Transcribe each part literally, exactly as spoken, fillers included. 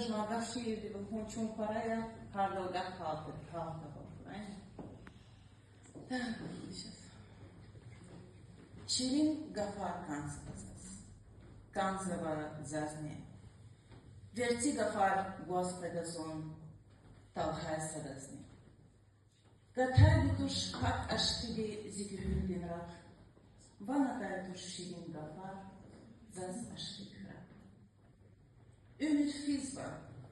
Жуван гаф шиирдив хьун чун пара я, гьардал гаф гьалтда, гьалтда. Ширин гафар кӀанзава заз, кӀанзава зазни. Верци гафар гваз къведа зун талгьай садазни. Гатайди туш пак ашкъиди зи гуьгьуьлдин рагъ, ван атай туш ширин гафар заз ашкъид хьрагъ. Уьмуьр физва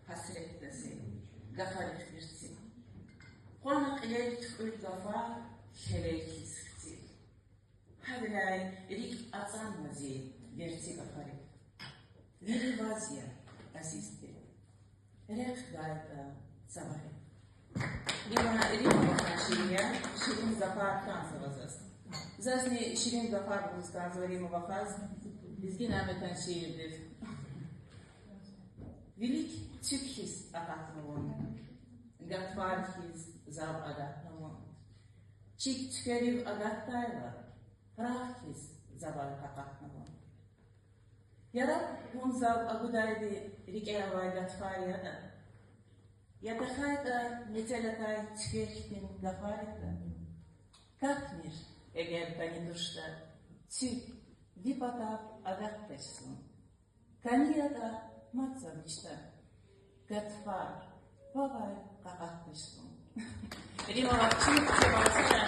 гьасретда зи гафарихъ верци, къвана кьилел туькьуьл гафар хьелел хьиз хци. Гьавиляй рикӀ ацӀанва зи верци гафари. Вири ваз я, азиз тир, рехъ гайитӀа цавари. Рима, Рима вахъ шиир я, Ширин гафар кӀанзава заз. Зазни ширин гафар гуз кӀанзава Рима вахъаз, Лезги Няметан шиирдив. Вилик цуьк хьиз акъатна вун, гатфар хьиз зав агатна вун. Чиг цуькверив агатдайла, рагъ хьиз завай къакъатна вун. Яраб вун зав агудайди рикӀе авай гатфар ятӀа, я тахьайтӀа мецел атай цуьквер хьтин гафар ятӀа. КатмирӀ, эгер кӀани туштӀа, цуьк, ви патав агатдач зун. КӀани ятӀа, мад за вичтӀа, гатфар вавай къакъатдач зун. Рима вахъ, чун куьче варцара.